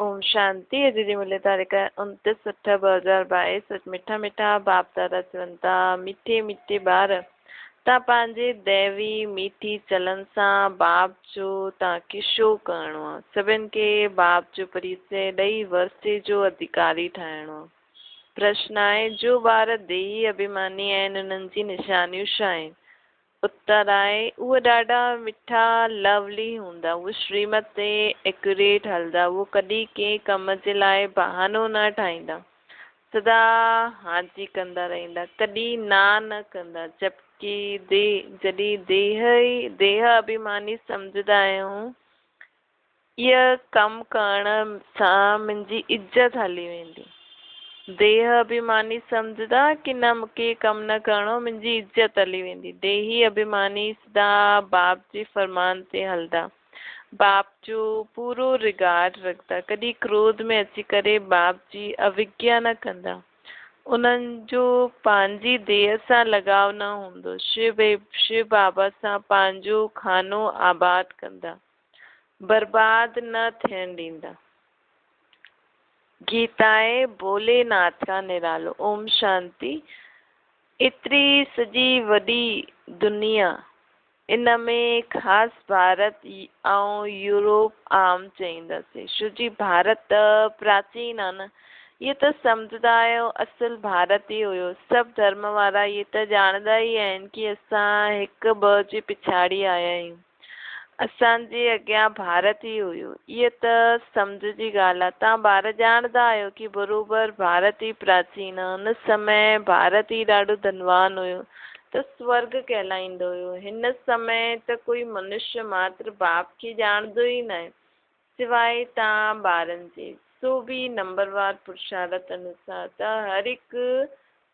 اوم شانتي. اڄ جي ملي تاريخ 29/8/2022. مٺا مٺا باپ دادا چون ٿا، مٺي مٺي ٻار، تان پنهنجي ديوي ميٺي چلن سان باپ جو تان کي شو ڪرڻو آ. سڀن کي باپ جو پريچي ڏئي ورثي جو اڌڪاري ٺاهڻو آ. پرشن آهي، جو ٻار ديهي اڀيماني آهن انهن جي نشانيون ڇا آهن؟ اتر آهي، اهي ڏاڍا مٺا لولي هوندا، اهي شريمت تي ايڪيوريٽ هلندا، اهي ڪڏهن ڪنهن ڪم جي لاء بهانو نه ٺاهيندا، سدا هان جي ڪندا رهندا، ڪڏهن نا نه ڪندا. جبڪه جڏهن ديهه اڀيماني سمجهندا آهيون، اهو ڪم ڪرڻ سان منهنجي عزت هلي ويندي. ديهه اڀيماني سمجهندا ڪي نه مونکي اهو ڪم نه ڪرڻو، منهنجي عزت هلي ويندي. ديهي اڀيماني سدا باپ جي فرمان تي هلندا، باپ جو پورو رگارڊ رکندا، ڪڏهن ڪروڌ ۾ اچي ڪري باپ جي اوگيا نه ڪندا. انهن جو پنهنجي ديهه سان لڳاء نه هوندو. شو بابا سان پنهنجو خانو آباد ڪندا، برباد نه ٿيڻ ڏيندا. گيتائي ڀوليناٿ کان نرالو. اوم شانتي. ايتري سڄي وڏي دنيا، ان ۾ خاص ڀارت ۽ يورپ عام چئينداسين، ڇو جي ڀارت ته پراچين آ نه، اهي ته سمجهندا آهيو اصل ڀارت ئي هيو. سڀ ڌرم وارا اهي ته ڄاڻندا ئي آهن ڪي اسان هڪ ٻه جي پڇاڙي آيا آهيون. اسان جي اڳيان ڀارت ئي هيو. اهي ته سمجهه جي ڳالهه آ. توهان ٻار ڄاڻندا آهيو ڪي بروبر ڀارت ئي پراچين آ. ان سمي ڀارت ئي ڏاڍو ڌنوان هيو ته سورڳ ڪهلائيندو هيو. هن سمي ته ڪوئي منشيه ماتر باپ کي ڄاڻندو ئي ناهي سواء توهان ٻارن جي. سو به نمبروار پرشارت انوسار ته هر هڪ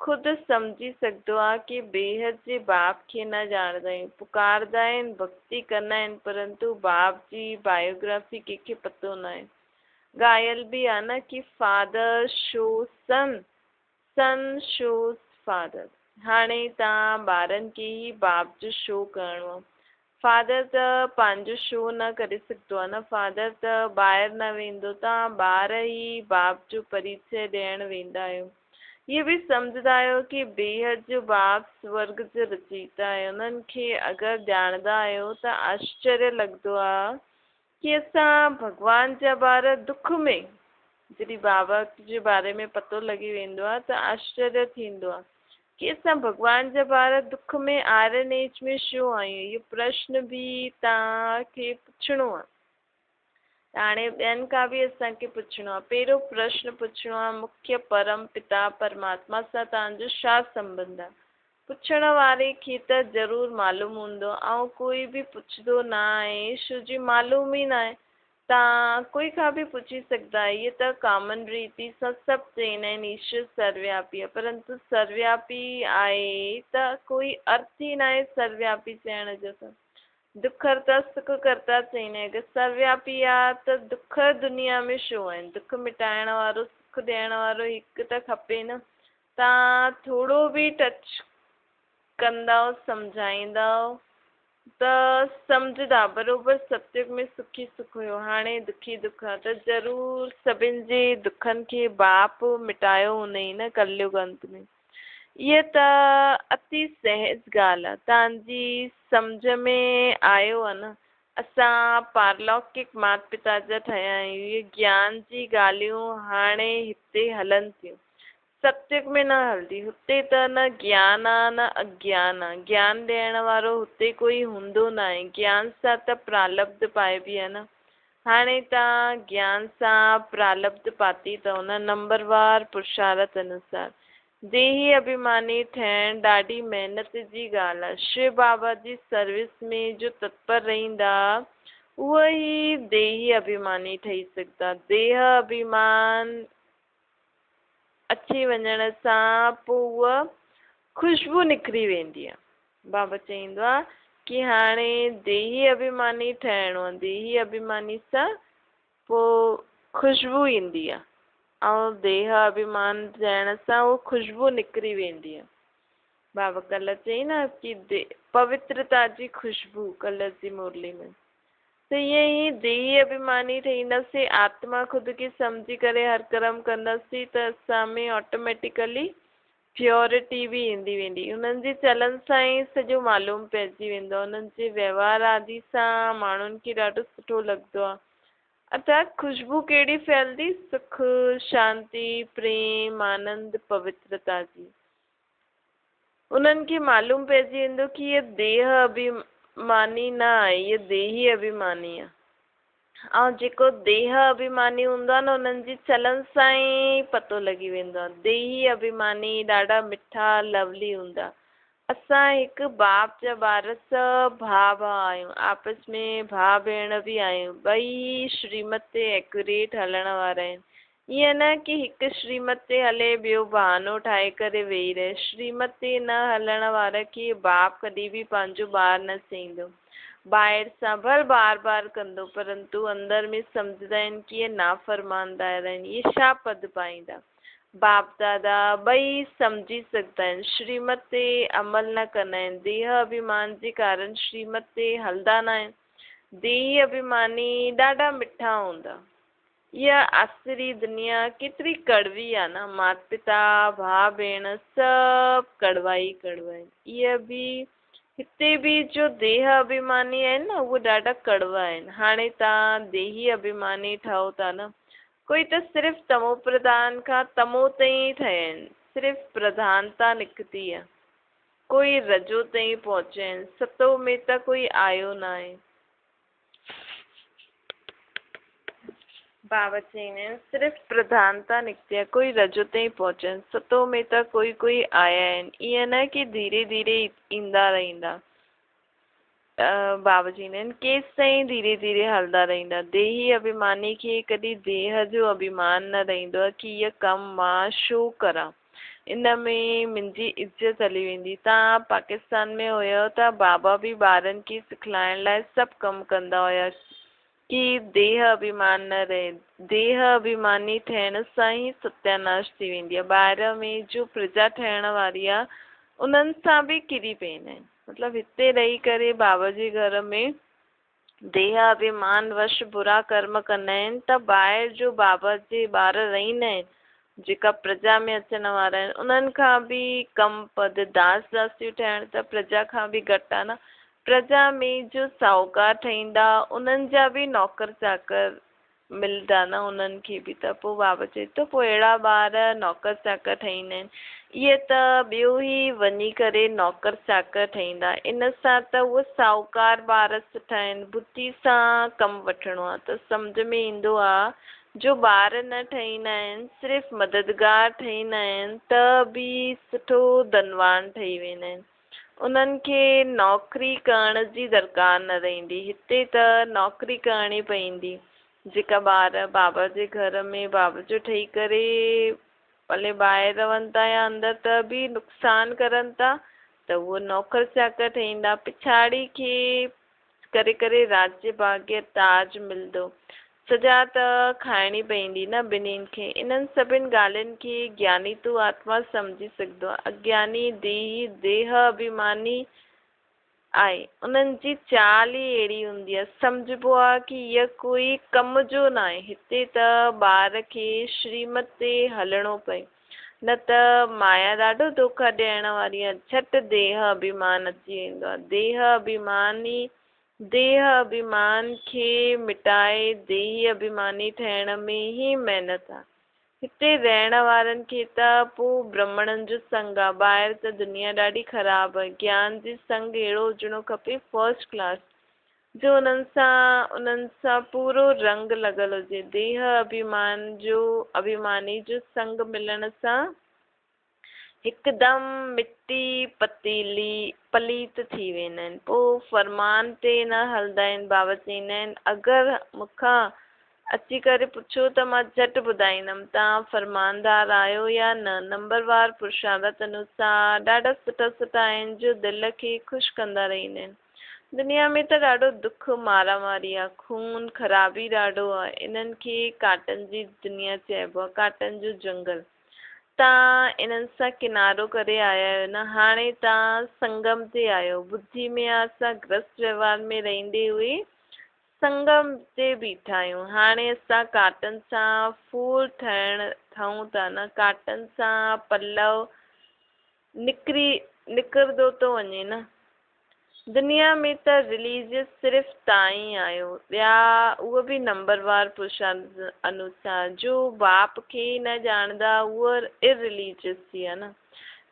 خود سمجهي سگهندو آ ڪي بيحد جي باپ کي نه ڄاڻندا آهيون. پڪارندا آهن، ڀڳتي ڪندا آهن پرنتو باپ جي بايوگرافي ڪنهن کي پتو ناهي. ڳايل به آ نه ڪي فادر شوز سن، سن شوز فادر. هاڻي توهان ٻارن کي ئي باپ جو شو ڪرڻو آ. فادر ته پنهنجو شو نه ڪري سگهندو آ نه، فادر ته ٻاهر نه ويندو، توهان ٻار ئي باپ جو پريچي ڏيڻ ويندا آهيو. هي به سمجهندا آهيو ڪي بيحد جو باپ سورڳ جو رچيتا آهي، انهن کي اگر ڄاڻندا آهيو ته آشچريه لڳندو آ ڪي اسان ڀڳوان جا ٻار دک ۾، جڏهن بابا جي باري ۾ پتو لڳي ويندو آ ته آشچريه ٿيندو آ ڪي اسان ڀڳوان جا ٻار دک ۾ آئرن ايج ۾ ڇو آهيون؟ اهو پرشن به توهان کي پڇڻو آ ته هاڻي ٻين کان به اسان کي پڇڻو آ. پهريون پرشن پڇڻو آ مکيه پرم پتا پرماتما سان توهان جو ڇا سنٻنڌ آ؟ پڇڻ واري کي ته ضرور معلوم هوندو. آئون ڪوئي به پڇندو نه آهي ڇو جي معلوم ئي ناهي. توهان ڪوئي کان به پڇي سگهندا آهيو. هيء ته ڪامن ريتي سان سڀ چئيندا آهن ايشور سروياپي آهي پرنتو سروياپي آهي ته ڪوئي ارٿ ئي ناهي سروياپي چئڻ جو ته دک ڪرتا سک ڪرتا چئيندا آهن. اگر سروياپي آهي ته دک دنيا ۾ ڇو آهن؟ دک مٽائڻ وارو سک ڏيڻ وارو هڪ ته کپي نه. توهان ٿورو به ٽچ ڪندؤ سمجهائيندؤ ته سمجهندا بروبر ستيگ ۾ سکي سک هيو هاڻي دکي دک آ ته ضرور سڀن جي دکن کي باپ مٽايو هوندئي نه ڪليگ انت ۾ اها ته اتي سهج ڳالهه آ توهان جي سمجهه ۾ آيو آ نه اسان پارلوڪڪ مات پتا جا ٺهيا آهيون اهي گيان جي ڳالهيون هاڻي هتي هلن ٿيون ستيگ ۾ نه هلندي. هتي ته نه گيان آ نه اگيان آ. گيان ڏيڻ وارو هتي ڪوئي هوندو ناهي. گيان سان ته پرالبڌ پائبي آ نه. هاڻي توهان گيان سان پرالبڌ پاتي اٿئو نه نمبروار پرشارٿ انوسار. ديهي اڀيماني ٺهڻ ڏاڍي محنت جي ڳالهه آ. شو بابا جي سروس ۾ جو تتپر رهندا اهي ئي ديهي اڀيماني ٺهي سگهندا. ديهه اڀيمان اچي وڃڻ سان پوء اها خوشبو نڪري ويندي آهي. بابا چئيندو آهي ڪي هاڻي ديهي اڀيماني ٺهڻو آهي، ديهي اڀيماني سان پوء خوشبو ايندي آهي ۽ ديهه اڀيمان ٿيڻ سان اها خوشبو نڪري ويندي آهي. بابا ڪلهه چئي نه ڪي پوترتا جي خوشبو ڪلهه جي مرلي ۾. ته ائين ئي ديهي اڀيماني ٺهينداسين، آتما خود کي سمجهي ڪري هر ڪرم ڪنداسين ته اسان ۾ آٽوميٽيڪلي پيورٽي به ايندي ويندي. انهن جي چلن سان ئي سڄو معلوم پئجي ويندو آهي. انهن جي وهنوار آدي سان ماڻهن کي ڏاڍو سٺو لڳندو آهي. ارٿات خوشبو ڪهڙي ڦهلندي؟ سک، شانتي، پريم، آنند، پوترتا جي. انهن کي معلوم پئجي ويندو ڪي هيء ديهه اڀيماني نه آهي، هيء ديهي اڀيماني آهي. ۽ جيڪو ديهه اڀيماني هوندو آهي نه انهن جي چلن سان ئي پتو لڳي ويندو آهي. ديهي اڀيماني ڏاڍا مٺا لولي هوندا. اسان هڪ باپ جا ٻار سڀ ڀاء ڀاء آهيون، آپس ۾ ڀاء ڀيڻ به آهيون، ٻئي ئي شريمت تي ايڪيوريٽ هلڻ وارا آهن. ائين نه ڪي هڪ شريمت تي هلي ٻيو بهانو ٺاهي ڪري ويهي رهي. شريمت تي نه هلڻ واري کي باپ ڪڏهن به پنهنجو ٻار نه چئيندو. ٻاهر سان ڀل بار بار ڪندو پرنتو اندر ۾ سمجهندا آهن ڪي اهي نافرماندار آهن اهي ڇا پد پائيندا. باپ دادا ٻئي سمجهي سگهندا آهن. شريمت تي عمل نه ڪندا آهن. ديهه اڀيمان جي ڪارڻ شريمت تي هلندا ناهن. ديهي اڀيماني ڏاڍا مٺا هوندا. اها آسري دنيا ڪيتري ڪڙوي آ نه، مات پتا، ڀاء ڀيڻ سڀ ڪڙوا ئي ڪڙوا آهن. اها به هتي به جو ديهه اڀيماني آهن نه اهي ڏاڍا ڪڙوا آهن. هاڻي توهان ديهي اڀيماني ٺهو ٿا نه، ڪوئي ته صرف تمو پرڌان کان تمو تائين ئي ٺهيا آهن، صرف پرڌانتا نڪتي آ. ڪوئي رجو تائين پهچيا آهن، ستو ۾ ته ڪوئي آيو ناهي. بابا چئيندا آهن، صرف پرڌانتا نڪتي آهي، ڪوئي رجو تائين پهچن، ستو ۾ ته ڪوئي ڪوئي آيا آهن، ائين نه ڪي ڌيري ڌيري ايندا رهندا. بابا چئيندا آهن، ڪيستائين ڌيري ڌيري هلندا رهندا. ديهي اڀيماني کي ڪڏهن ديهه جو اڀيمان نه رهندو آهي ڪي هيء ڪم مان ڇو ڪران. ان ۾ منهنجي عزت هلي ويندي. توهان پاڪستان ۾ هيؤ ته بابا به ٻارن کي سکلائڻ لاء سڀ ڪم ڪندا هيا ڪي ديهه اڀيمان نه رهي. ديهه اڀيماني ٺهڻ سان ئي ستياناش ٿي ويندي آهي. ٻاهر ۾ جو پرجا ٺهڻ واري آهي انهن سان به ڪري پيندا آهن. مطلب هتي رهي ڪري بابا جي گهر ۾ ديهه اڀيمان وش برا ڪرم ڪندا آهن ته ٻاهر جو بابا جي ٻار رهندا آهن جيڪا پرجا ۾ اچڻ وارا آهن انهن کان به ڪم پد داس داسيون ٺهڻ ته پرجا کان به گهٽ آهي نه پرجا ۾ جو ساهوڪار ٺهيندا انهن جا به نوڪر چاڪر ملدا نه انهن کي به ته پوء بابا چئي ٿو پوء اهڙا ٻار نوڪر چاڪر ٺهيندا آهن اهي ته ٻيو ئي وڃي ڪري نوڪر چاڪر ٺهيندا ان سان ته اهي ساهوڪار ٻار سٺا آهن بڌي سان ڪم وٺڻو آهي ته سمجهه ۾ ايندو آهي جو ٻار نه ٺهيندا آهن صرف مددگار ٺهيندا آهن ته به سٺو ڌنوان ٺهي ويندا آهن انهن کي نوڪري ڪرڻ جي درڪار نه رهندي. هتي ته نوڪري ڪرڻي پئيندي. جيڪا ٻار بابا جي گهر ۾ بابا جو ٺهي ڪري ڀلي ٻاهر رهن ٿا يا اندر ته به نقصان ڪرن ٿا ته اهي نوڪر چاڪر ٺهيندا. پڇاڙي کي ڪري ڪري راجيه ڀاڳيه تاج ملندو. سزا ته کائڻي پئيندي نه ٻنهين کي. انهن سڀن ڳالهين کي گياني تون آتما سمجهي سگهندو. اگياني ديهي ديهه اڀيماني آهي. انهن جي چال ئي اهڙي هوندي آهي. سمجهبو آهي ڪي هيء ڪوئي ڪم جو ناهي. هتي ته ٻار کي شريمت تي هلڻو پئي. نه ته مايا ڏاڍو دوکا ڏيڻ واري آهي. جهٽ ديهه اڀيمان اچي ويندو آهي. ديهه اڀيماني ديهه اڀيمان کي مٽائي ديهي اڀيماني ٺهڻ ۾ ئي محنت آهي. هتي رهڻ وارن کي ته پوء برهمڻن جو سنگ آهي. ٻاهر ته دنيا ڏاڍي خراب آهي. گيان جي سنگ اهڙو هجڻو کپي فرسٽ ڪلاس جو انهن سان پورو رنگ لڳل هجي. ديهه اڀيمان جو اڀيماني جو سنگ ملڻ سان هڪدم مٽي پتيلي پليت ٿي ويندا آهن. پوء فرمان تي نه هلندا آهن. بابا چئيندا آهن اگر مون کان اچي ڪري پڇو ته مان جهٽ ٻڌائيندم توهان فرماندار آهيو يا نه. نمبروار پرشارت انوسار ڏاڍا سٺا سٺا آهن جو دل کي خوش ڪندا رهندا آهن. دنيا ۾ ته ڏاڍو دک، مارا ماري آ، خون خرابي ڏاڍو آ، انهن کي ڪاٽن جي دنيا چئبو آ، ڪاٽن جو جنگل. تان انهن سان ڪنارو ڪري آيا آهيو نه، هاڻي تان سنگم تي آهيو. ٻڌي ۾ آ اسان گرهست وهنوار ۾ رهندي هئي سنگم تي بيٺا آهيون. هاڻي اسان ڪاٽن سان ڦول ٺاهيون ٿا نه، ڪاٽن سان پلو نڪري نڪرندو ٿو وڃي نه. دنيا ۾ ته رليجيس صرف توهان ئي آهيو، ٻيا اهي به نمبروار پرشارٿ انوسار، جو باپ کي ئي نه ڄاڻندا اهي ارليجيس ٿي ويا نه.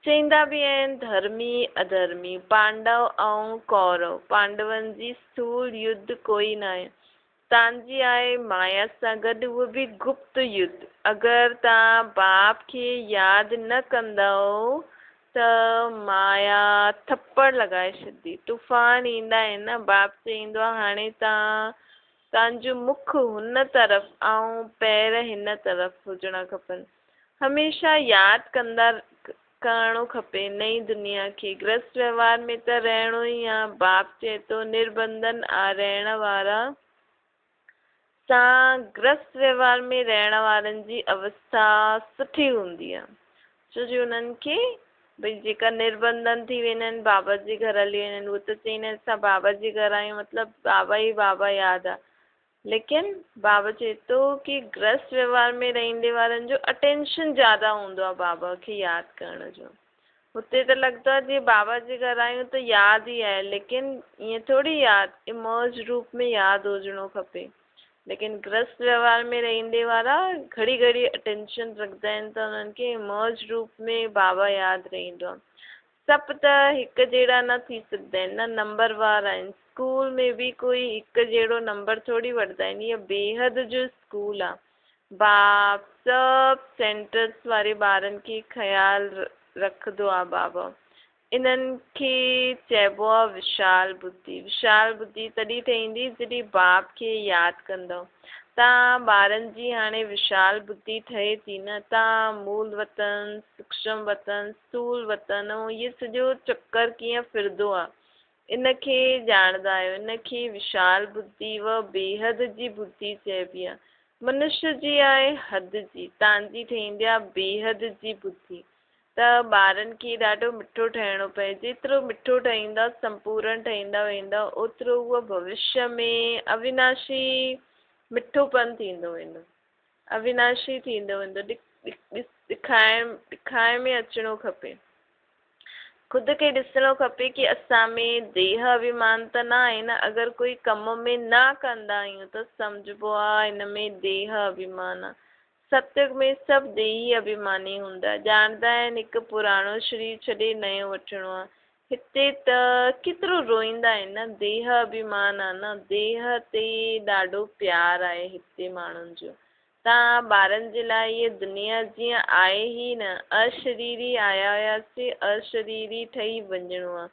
چئيندا به آهن ڌرمي اڌرمي، پانڊو ۽ ڪورو، پانڊون جي اسٿول يڌ ڪوئي ناهي، توهان جي آهي مايا سان گڏ اهو به گپت يڌ. اگر توهان باپ کي ياد نه ڪندؤ ته مايا ٿپڙ لڳائي ڇڏندي. طوفان ايندا آهن نه، باپ چئيندو آهي هاڻي توهان توهان جو مک هن طرف ۽ پير هن طرف هجڻا کپن. هميشه ياد ڪندا ڪرڻو کپي نئين دنيا کي. گرهست وهنوار ۾ ته رهڻو ئي آ. باپ چئي ٿو نربنڌن آ رهڻ وارا سان گرهست وهنوار ۾ رهڻ وارن جي اوسٿا سٺي هوندي آ. ڇو جو انهن کي ڀئي جيڪا نربنڌن ٿي ويندا آهن بابا جي گهر هلي ويندا آهن اهي ته چئيندا آهن اسان بابا جي گهر آهيون مطلب بابا ئي بابا ياد آ. ليڪن بابا چئي ٿو ڪي گرهست وهنوار ۾ رهندي وارن جو اٽينشن زياده هوندو آهي بابا کي ياد ڪرڻ جو. هتي ته لڳندو آهي جيئن بابا جي گهر آهيون ته ياد ئي آهي ليڪن ائين ٿوري ياد امرج روپ ۾ ياد هجڻو کپي. ليڪن گرهست وهنوار ۾ رهندي وارا گهڙي گهڙي اٽينشن رکندا آهن ته انهن کي امرج روپ ۾ بابا ياد رهندو آهي. سڀ ته هڪ جهڙا نه ٿي سگهندا آهن نه نمبر وار آهن. اسڪول ۾ به ڪوئي هڪ جهڙو نمبر ٿوري وٺندا آهن. هيء بيحد جو اسڪول آ. باپ سڀ سينٽرس واري ٻارن کي خيال رکندو آ بابا. انهن کي چئبو آ وشال ٻڌي. وشال ٻڌي تڏهن ٺهندي جڏهن باپ کي ياد ڪندؤ. تان ٻارن جي هاڻي وشال ٻڌي ٺهي ٿي نه. تان مول وطن، سوڪشم وطن، اسٿول وطن ۽ اهي سڄو چڪر ڪيئن ڦرندو آ، ان کي ڄاڻندا آهيو. ان کي وشال ٻڌي و بيحد جي ٻڌي چئبي آ. منش جي آهي حد جي، تان جي ٺهندي آ بيحد جي ٻڌي. ته ٻارن کي ڏاڍو مٺو ٺهڻو پئي. جيترو مٺو ٺهيندا، سمپورڻ ٺهيندا ويندا، اوترو اهو ڀوشيه ۾ اويناشي مٺوپن ٿيندو ويندو. اويناشي ٿيندو ويندو. ڏکائڻ ۾ اچڻو کپي. خود کي ڏسڻو کپي ڪي اسان ۾ ديهه اڀيمان ته نه آهي نه. اگر ڪوئي ڪم ۾ نه ڪندا آهيون ته سمجهبو آهي هن ۾ ديهه اڀيمان آهي. ستيگ ۾ سڀ ديهي اڀيماني هوندا. ڄاڻندا آهن هڪ پراڻو شرير ڇڏي نيو وٺڻو آ. هتي ته ڪيترو روئيندا آهن نه. ديهه اڀيمان آ نه. ديهه تي ڏاڍو پيار آهي هتي ماڻهن جو. تان ٻارن جي لاء هيء دنيا جيئن آهي ئي نه. اشريري آيا هياسين، اشريري ٺهي وڃڻو آ.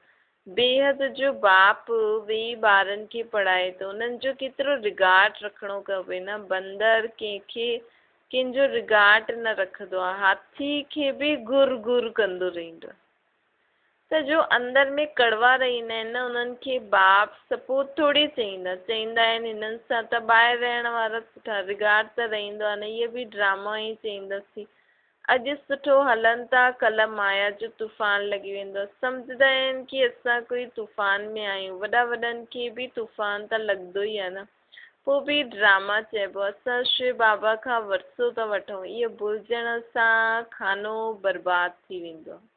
بيحد جو باپ ويهي ٻارن کي پڙهائي ٿو، انهن جو ڪيترو رڳاٽ رکڻو کپي نه، بندر ڪنهن کي ڪنهن جو رڳاٽ نه رکندو آهي، هاٿي کي به گهر گهر ڪندو رهندو آهي. ته جو اندر ۾ ڪڙوا رهندا آهن نه، انهن کي باپ سپوت ٿوري چئيندا، چئيندا آهن هنن سان ته ٻاهر رهڻ وارا سٺا، رڳاٽ ته رهندو آهي نه، اهي به ڊرامو ئي چئينداسين. اڄ سٺو هلن ٿا، ڪلهه مايا جو طوفان لڳي ويندو. سمجهندا آهن ڪي اسان ڪوئي طوفان ۾ آهيون. وڏا وڏن کي به طوفان ته لڳندو ئي آهي نه. پوء به ڊراما چئبو. اسان شو بابا کان ورثو ٿا وٺون. اهو ڀلجڻ سان خانو برباد ٿي ويندو آهي.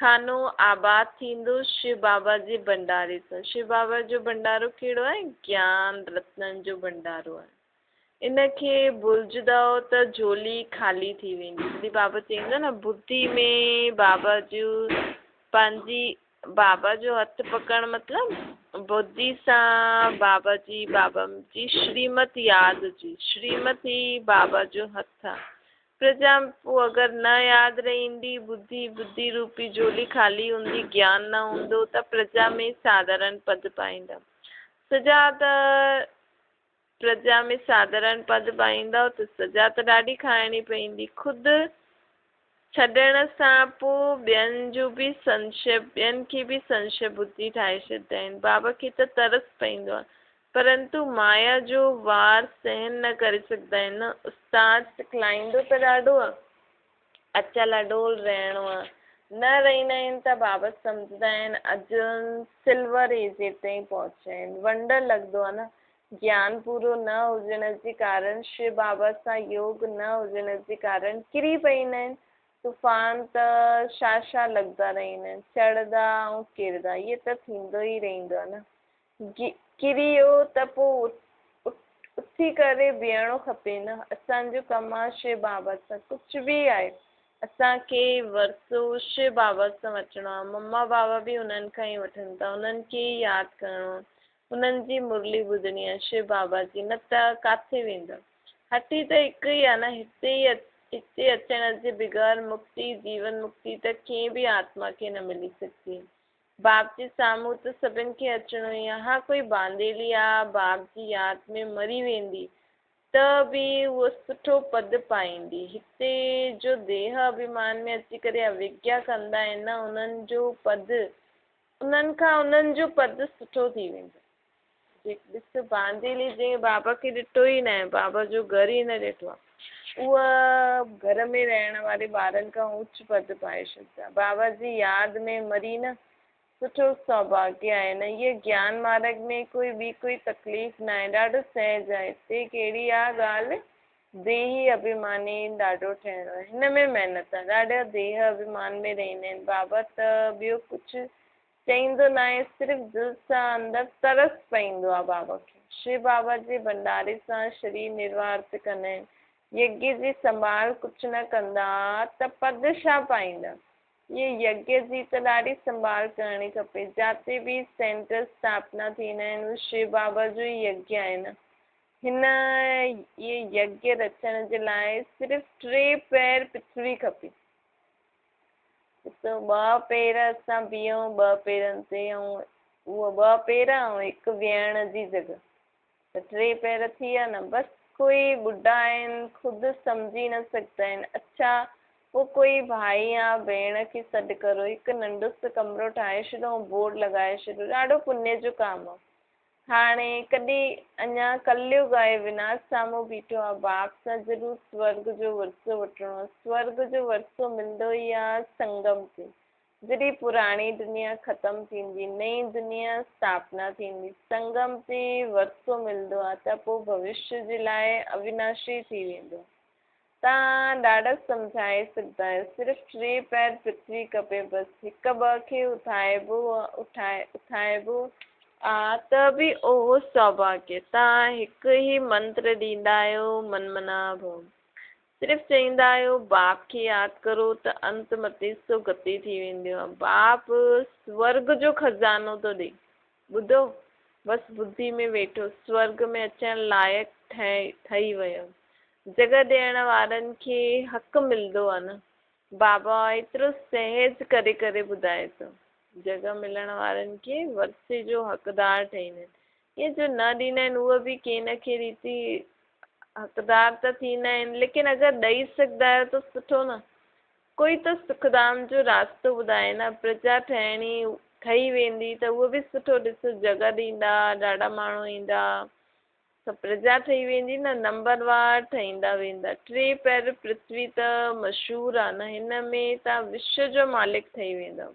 خانو آباد ٿيندو شو بابا جي ڀنڊاري سان. شو بابا جو ڀنڊارو ڪهڙو آهي؟ گيان رتنن جو ڀنڊارو آهي. ان کي ڀلجندؤ ته جهولي خالي ٿي ويندي. جڏهن بابا چئيندو نه ٻڌي ۾ بابا جو پنهنجي بابا جو هٿ پڪڙڻ مطلب ٻڌي سان بابا جي بابا جي شريمت ياد هجي. شريمت ئي بابا جو هٿ آ. پرجا پوء اگر نه ياد رهندي ٻڌي ٻڌي روپي جهولي خالي هوندي گيان نه هوندو ته پرجا ۾ ساڌارڻ پد پائيندا. سزا ته پرجا ۾ ساڌارڻ پد پائيندؤ ته سزا ته ڏاڍي کائڻي پوندي. خود ڇڏڻ سان پوء ٻين جو به سنشي ٻين کي به سنشي ٻڌي ٺاهي ڇڏيندا آهن. بابا کي ته ترس پوندو آهي. پرنتو مايا جو وار سهن نه ڪري سگهندا آهن نه. استاد سکلائيندو ته ڏاڍو آهي. اچل اڏول رهڻو آ. نه رهندا آهن ته بابت سمجهندا آهن اڄ سلور ايج تائين پهچيا آهن. ونڊر لڳندو آ نه. گيان پورو نه هجڻ جي ڪارڻ، شو بابا سان يوگ نه هجڻ جي ڪارڻ ڪري پئيندا آهن. طوفان ته ڇا ڇا لڳندا رهندا آهن، چڙهندا ۽ ڪرندا، اهي ته ٿيندو ئي رهندو آهي نه. ڪري ويو ته پوء اٿي ڪري بيهڻو کپي نه. اسان جو ڪم آهي شو بابا سان، ڪجهه به آهي اسان کي ورثو شو بابا سان وٺڻو آهي. مما بابا به انهن کان ئي وٺن ٿا، انهن کي ئي ياد ڪرڻو آهي، انهن جي مرلي ٻڌڻي آهي شو بابا جي، نه ته ڪاٿي ويندا. هٺي ته هڪ ئي آهي نه، هتي ئي هتي اچڻ جي بغير مڪتي، جيون مڪتي ته ڪنهن به آتما کي نه ملي سگهندي. باپ جي سامهون ته سڀن کي اچڻو ئي آ. ها ڪوئي بانديلي آ، باپ جي ياد ۾ مري ويندي ته به هوء سٺو پد پائيندي. هتي جو ديهه اڀيمان ۾ اچي ڪري اوگيا ڪندا آهن نه انهن جو پد انهن کان انهن جو پد سٺو ٿي ويندو. جي ڏس بانديلي جنهن بابا کي ڏٺو ئي ناهي، بابا جو گهر ئي نه ڏٺو آهي، اها گهر ۾ رهڻ واري ٻارن کان اوچ پد پائي ڇڏندا. بابا جي ياد ۾ مري نه، سٺو سوڀاگيه آهي نه. هيء گيان مارڳ ۾ ڪوئي ٻي ڪوئي تڪليف ناهي، ڏاڍو سهج آهي. هتي ڪهڙي آ ڳالهه، ديهي اڀيماني ڏاڍو ٺهڻو آهي، هن ۾ محنت آهي. ڏاڍا ديهه اڀيمان ۾ رهندا آهن. بابا ته ٻيو ڪجهه چئيندو ناهي، صرف دل سان اندر ترس پئيندو آ بابا کي. شو بابا جي ڀنڊاري سان شرير نروارت ڪندا آهن. يگيه جي سنڀال ڪجهه نه ڪندا ته پد ڇا پائيندا. اهي يگيه جي ته ڏاڍي سنڀال ڪرڻي کپي. جاتي به سينٽر اسٿاپنا ٿيندا آهن اهي شو بابا جو ئي يگيه آهي نه. هن اهي يگيه رچڻ جي لاء صرف ٽي پهر پٿري کپي. ڏسو ٻه پير اسان بيهون ٻه پيرن تي ۽ اهو ٻه پير ۽ هڪ ويهڻ جي جڳهه ته ٽي پير ٿي ويا نه بس ڪوئي ٻڍا آهن خود سمجهي نه سگهندا آهن اڇا پوء ڪوئي ڀائي يا ڀيڻ کي سڏ ڪرو هڪ ننڍو سو ڪمرو ٺاهي ڇڏو ۽ بورڊ لڳائي ڇڏو ڏاڍو پڃ جو ڪام آهي هاڻي ڪڏهن اڃا ڪليگ آهي، وناش سامهون بيٺو آ، باپ سان ضرور سورڳ جو ورثو وٺڻو آ. سورڳ جو ورثو ملندو ئي آ سنگم تي، جڏهن پراڻي دنيا ختم ٿيندي، نئين دنيا اسٿاپنا ٿيندي، سنگم تي ورثو ملندو آ ته پوء ڀوشيه جي لاء اويناشي ٿي ويندو آ. توهان ڏاڍا سمجهائي سگهندا آهيو. صرف ٽي پهر پرٿوي کپي بس. هڪ ٻه کي اٿائبو اٿائبو آ ته به اهو سوڀاگيه. توهان هڪ ئي منتر ڏيندا آهيو من منا ڀو. صرف چئيندا آهيو باپ کي ياد ڪرو ته انت متي سو گتي ٿي وينديون آ. باپ سورڳ جو خزانو ٿو ڏئي. ٻڌو، بس ٻڌي ۾ ويٺو، سورڳ ۾ اچڻ لائق ٺهي ويو. جڳهه ڏيڻ وارن کي حق ملندو آ نه. بابا ايترو سهج ڪري ڪري ٻڌائي ٿو. جڳهه ملڻ وارن کي ورثي جو حقدار ٺهيندا آهن. ائين جو نه ڏيندا آهن اهي به ڪنهن نه ڪنهن ريتي حقدار ته ٿيندا آهن ليڪن اگر ڏئي سگهندا آهيو ته سٺو نه. ڪوئي ته سکڌام جو راستو ٻڌائي نه، پرجا ٺهڻي ٺهي ويندي ته اهو به سٺو ڏسو جڳهه ڏيندا، ڏاڍا ماڻهو ايندا ته پرجا ٺهي ويندي نه، نمبر وار ٺهيندا ويندا. ٽي پهر پرٿوي ته مشهور آ نه، هن ۾ تان وشو جو مالڪ ٺهي ويندؤ.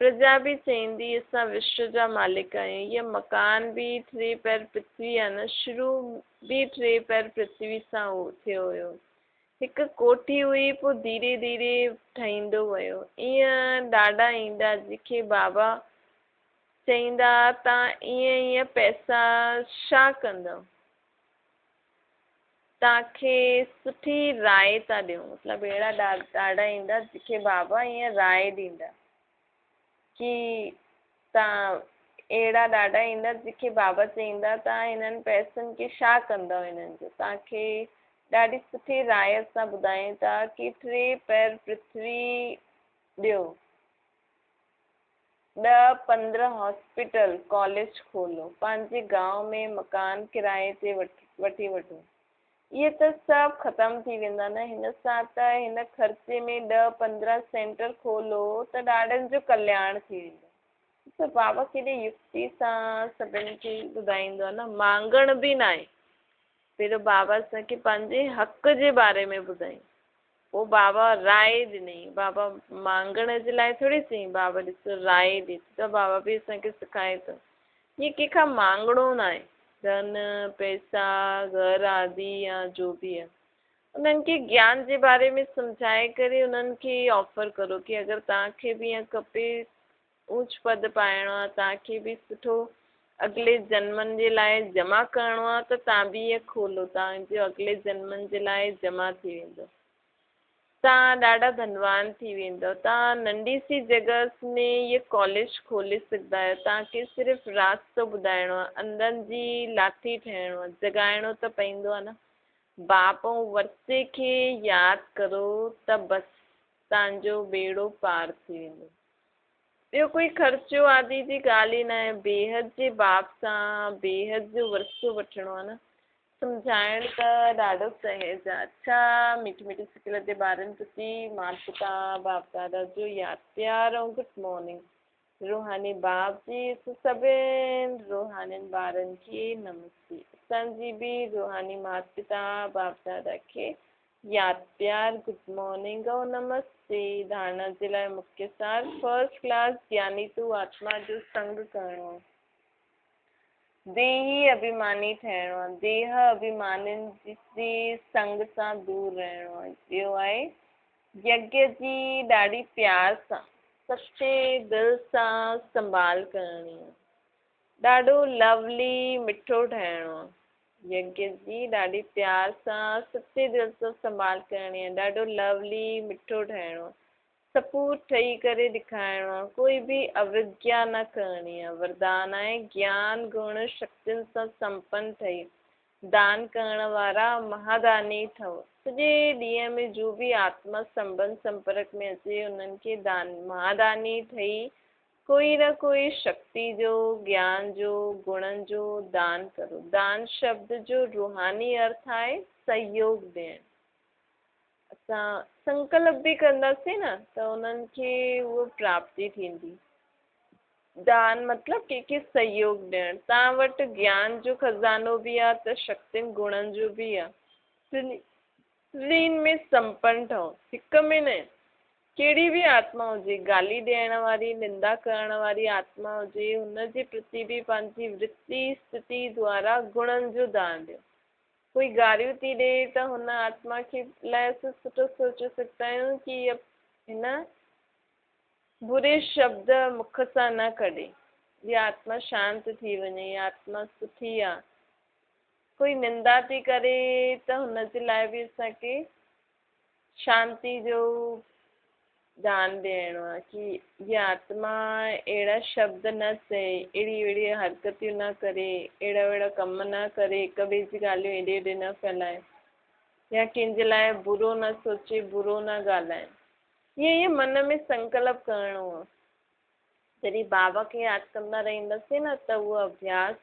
پرجا به چئيندي اسان وشو جا مالڪ آهيون. هيء مڪان به ٽي پهر پرٿوي آ نه، شروع به ٽي پهر پرٿوي سان ٿيو هيو. هڪ ڪوٺي هئي پوء ڌيري ڌيري ٺهيندو ويو. ايئن ڏاڍا ايندا جيڪي بابا چئيندا تان ايئن ايئن پئسا ڇا ڪندؤ؟ توهان کي سٺي راء ٿا ڏيون مطلب اهڙا ڏاڍا ايندا جيڪي بابا ائين راء ڏيندا ڪي توهان اهڙا ڏاڍا ايندا جيڪي بابا چئيندا توهان هنن پئسن کي ڇا ڪندؤ هنن جو توهان کي ڏاڍي سٺي راء اسان ٻڌايون ٿا ڪي ٽي پهر پرٿوي ڏيو ڏهه 15 هاسپيٽل، ڪاليج کولو، پنهنجي گانء ۾ مڪان ڪرائي تي وٺي وٺو. اهي ته سڀ ختم ٿي ويندا نه، هن سان ته هن خرچي ۾ ڏهه 15 سينٽر کولو ته ڏاڍن جو ڪلياڻ ٿي ويندو. ڏسو بابا ڪيڏي يڪتي سان سڀن کي ٻڌائيندو آهي نه، مانگڻ به ناهي، پهريون بابا اسان کي پنهنجي حق جي باري ۾ ٻڌائين. پوء بابا راء ڏنئي. بابا مانگڻ جي لاء ٿوري چيائين، بابا ڏسو راء ڏي ٿو ته بابا به اسان کي سکائي ٿو. ائين ڪنهن کان مانگڻو ناهي. ڌن، پئسا، گهر آدي يا جو به آهي. انهن کي گيان جي باري ۾ سمجهائي ڪري انهن کي آفر ڪرو ڪي اگر توهان کي به ائين کپي اوچ پد پائڻو آهي، توهان کي به سٺو اڳلي جنمن جي لاء جمع ڪرڻو آهي ته توهان به ائين کولو، توهان جو اڳلي جنمن جي لاء جمع ٿي ويندو، توهان ڏاڍا ڌنوان ٿي ويندؤ، توهان ننڍي سي جڳهه ۾ اهي ڪاليج کولي سگهندا آهيو، توهان کي صرف راستو ٻڌائڻو آهي، انڌن جي لاٺي ٺهڻو آهي، جڳائڻو ته پئيندو آهي نه، باپ ۽ ورثي کي ياد ڪرو ته بس توهان جو ٻيڙو پار ٿي ويندو. ٻيو ڪوئي خرچو آدي جي ڳالهه ئي ناهي، بيحد جي باب سان بيحد جو ورثو وٺڻو آهي نه، سمجهائڻ ته ڏاڍو سهج آهي. اڇا مٺي مٺي سڪل تي ٻارن پرتي مات پتا باپ دادا جو ياد پيار ۽ گڊ مارننگ روحاني باپ جي سڀن روحانين ٻارن کي نمستي اسان جي به روحاني مات پتا باپ دادا کي ياد پيار گڊ مارننگ ۽ نمستي ڌارڻا جي لاء مکيه سار فرسٽ ڪلاس گياني تون آتما جو سنگ ڪرڻو آ ديهي اڀيماني ٺهڻو آ ديهه اڀيمانين جي سنگ سان دور رهڻو آ ٻيو آهي يگيه جي ڏاڍي پيار سان سچي دل سان سنڀال ڪرڻي آ ڏاڍو لولي مٺو ٺهڻو آ يگيه جي ڏاڍي پيار سان سچي دل سان سنڀال ڪرڻي آهي، ڏاڍو لولي مٺو ٺهڻو آهي، سپوت ٺهي ڪري ڏيکارڻو آهي، ڪوئي به اوگيا نه ڪرڻي آهي، وردان آهي گيان گڻ شڪتين سان سمپن ٺهي دان ڪرڻ وارا مهاداني ٺهو، سڄي ڏينهن ۾ جو به آتما سنٻنڌ سمپرڪ ۾ اچي انهن کي دان مهاداني ٺهي ڪوئي نه ڪوئي شڪتي جو، گيان جو، گڻن جو دان ڪرو. دان شبد جو روحاني ارٿ آهي سهيوگ ڏيڻ. اسان سنڪلپ به ڪنداسين نه ته انهن کي اهو پراپتي ٿيندي. دان مطلب ڪنهن کي سهيوگ ڏيڻ. توهان وٽ گيان جو خزانو به آهي ته شڪتين گڻن جو به آهي. ٽنهي ۾ سمپن ٺهو. هڪ ۾ نه. ڪهڙي به آتما هجي، گالي ڏيڻ واري، نندا ڪرڻ واري آتما هجي، هن جي پرتي به پنهنجي ورتي، اسٿتي، دوارا گڻن جو دان ڏيو. ڪوئي گاريون ٿي ڏئي ته هن آتما کي لاء اسين سٺو سوچي سگهندا آهيون ڪي هيء هن بري شبد مک سان نه ڪڍي. هيء آتما شانت ٿي وڃي، هيء آتما سٺي آ. ڪوئي نندا ٿي ڪري ته هن جي لاء به اسان کي شانتي جو دان ڏيڻو آهي ڪي هيء آتما اهڙا شبد نه چئي، اهڙي اهڙي حرڪتيون نه ڪري، اهڙا اهڙا ڪم نه ڪري، هڪ ٻئي جي ڳالهيون هيڏي هوڏي نه ڦهلائي يا ڪنهن جي لاء برو نه سوچي، برو نه ڳالهائي. ائين ائين من ۾ سنڪلپ ڪرڻو آهي. جڏهن بابا کي ياد ڪندا رهنداسين نه ته اهو اڀياس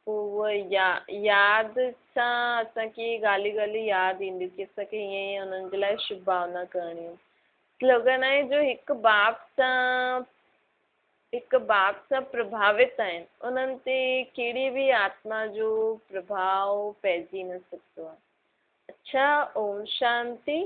پوء اها ياد سان اسان کي ڳالهيون ڳالهيون ياد اينديون ڪي اسان کي ائين ائين انهن جي لاء شڀ ڀاونا ڪرڻي آهي. سلوگن آهي جو هڪ باپ سان هڪ باپ سان پرڀاوت آهن انهن تي ڪهڙي به آتما جو پرڀاء پئجي نه سگهندو آهي. اڇا اوم شانتي.